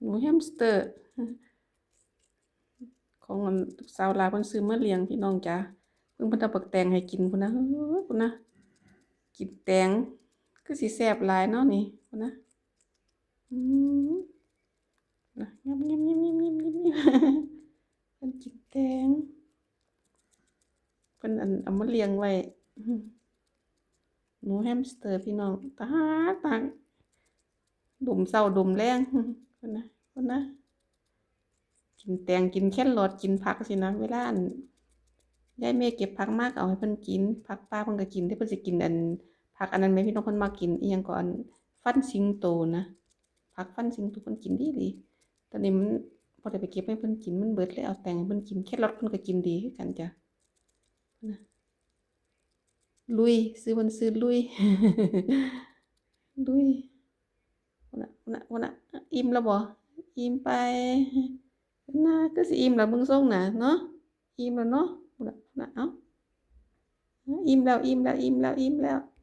ໜູແຮມສເຕີ ຂອງອັນລູກສາວຫຼ້າເພິ່ນຊື້ມາລ້ຽງ ພີ່ນ້ອງຈ໋າ. ເບິ່ງເພິ່ນເອົາບັກແຕງໃຫ້ກິນພຸ້ນນະ ເອີ ພຸ້ນນະ ກິນແຕງ ຄືຊິແຊບຫຼາຍເນາະນີ້ ພຸ້ນນະ ອືມ ນະ ງາມໆໆໆໆ ເພິ່ນກິນແຕງ ເພິ່ນອັນ ເອົາມາລ້ຽງໄວ້ ໜູແຮມສເຕີ ພີ່ນ້ອງ ຕາຮັກ ຕາຮັກ ດົມເຊົ້າດົມແລງ ພຸ້ນນະ ພຸ້ນນະ ກິນແຕງ ກິນແຄຣອດ ກິນຜັກຊີ້ນະ. ເວລາອັນ ຍາຍເມເກັບຜັກມາກໍເອົາໃຫ້ເພິ່ນກິນ ຜັກປ່າເພິ່ນກໍກິນເດ້. ເພິ່ນຊິກິນອັນ ຜັກອັນນັ້ນແໝ່ ພີ່ນ້ອງ ເພິ່ນມັກກິນອີ່ຫຍັງກໍ ອັນ ຟັນສິງໂຕນະ ຜັກຟັນສິງໂຕເພິ່ນກິນດີໆ. ຕອນນີ້ມັນບໍ່ໄດ້ໄປເກັບໃຫ້ເພິ່ນກິນ ມັນເບິດ ເລີຍເອົາແຕ່ງໃຫ້ເພິ່ນກິນ. ແຄຣອດເພິ່ນກໍກິນດີຄືກັນຈ້ະ ນະ. ລຸຍ ຊື່ເພິ່ນຊື່ລຸຍ ລຸຍ ພຸ້ນນະ ພຸ້ນນະ ພຸ້ນນະ ອີ່ມແລ້ວບໍ່? ອີ່ມໄປ ນະ ຄືຊິອີ່ມແລ້ວ ເບິ່ງຊົງນະເນາະ ອີ່ມແລ້ວເນາະ ພຸ້ນນະ ພຸ້ນນະ ເອົ້າ ອີ່ມແລ້ວ ອີ່ມແລ້ວ ອີ່ມແລ້ວ ອີ່ມແລ້ວ